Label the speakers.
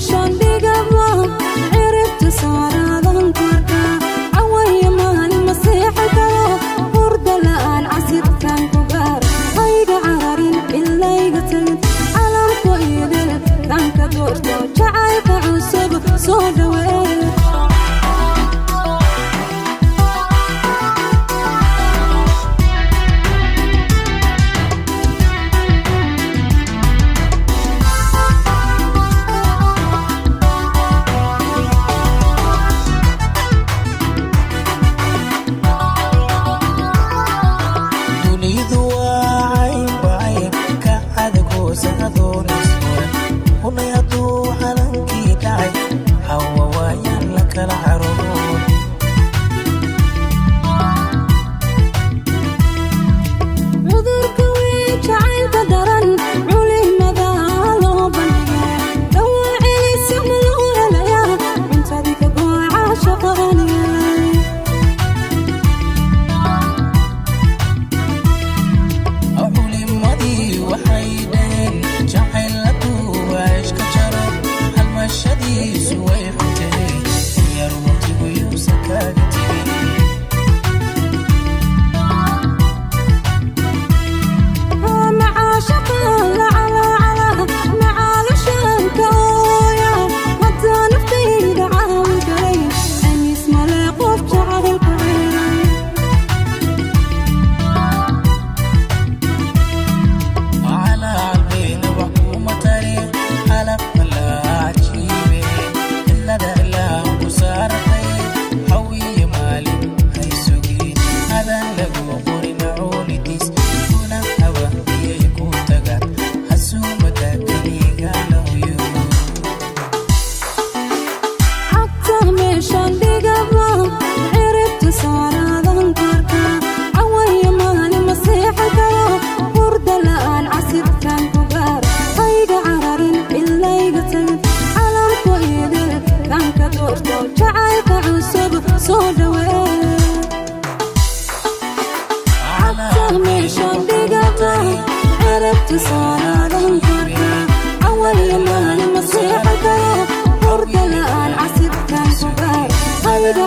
Speaker 1: Meeshaan dhigaba ciribta saaraadan korka, cawaya maalin ma seexan karo, hurda la'aan casirkaan ku gaar. Hayga cararin, ilayga tagin, calamku idil kanka doorto, jacaylka cusub soo dhawee.
Speaker 2: Dunidu waa caynbacay ka cadagoosan adoon ismuran hunay. Hadduu calankii dhacay, hawa waayaan la kala caroon.
Speaker 1: Cudurka weyn jacaylka daran culimada loo bandhigay, dhawaaciisa ma loo helayaa? Cuntadii ka gooca shaqaaniga.
Speaker 2: Culimadii waxay dhaheen jacayladu waa ishka jaro, halmashadiisu way xuntahay, yar waqtigu yuusan kaaga tegin.
Speaker 1: Macaalashanka ooya haddaa naftayda caawin karay, aniis male qof jacaylku ciiray.
Speaker 2: Calaalbeena wax kuma tari, calabka laa cajiibe, cilada ilaa ku saaratay, hawiye maalin hay sugin, adaan lagu qorin macuulidiis kuna hawa iyay ku tagaan xasuumada keliga lahuyo.
Speaker 1: Cagta meeshaan dhigaba ciribta saaraadan korka, cawaya maalin ma seexan karo, hurda la'aan casirkaan ku gaar. Hayga cararin, ilayga tagin, calamku idil kanka doorto, jacaylka cusub soo dhawee. Cagta meeshaan dhigaba ciribta saaraadan korka, cawaya maalin ma seexan karo, hurda la'aan casirkaan ku gaar. Hayga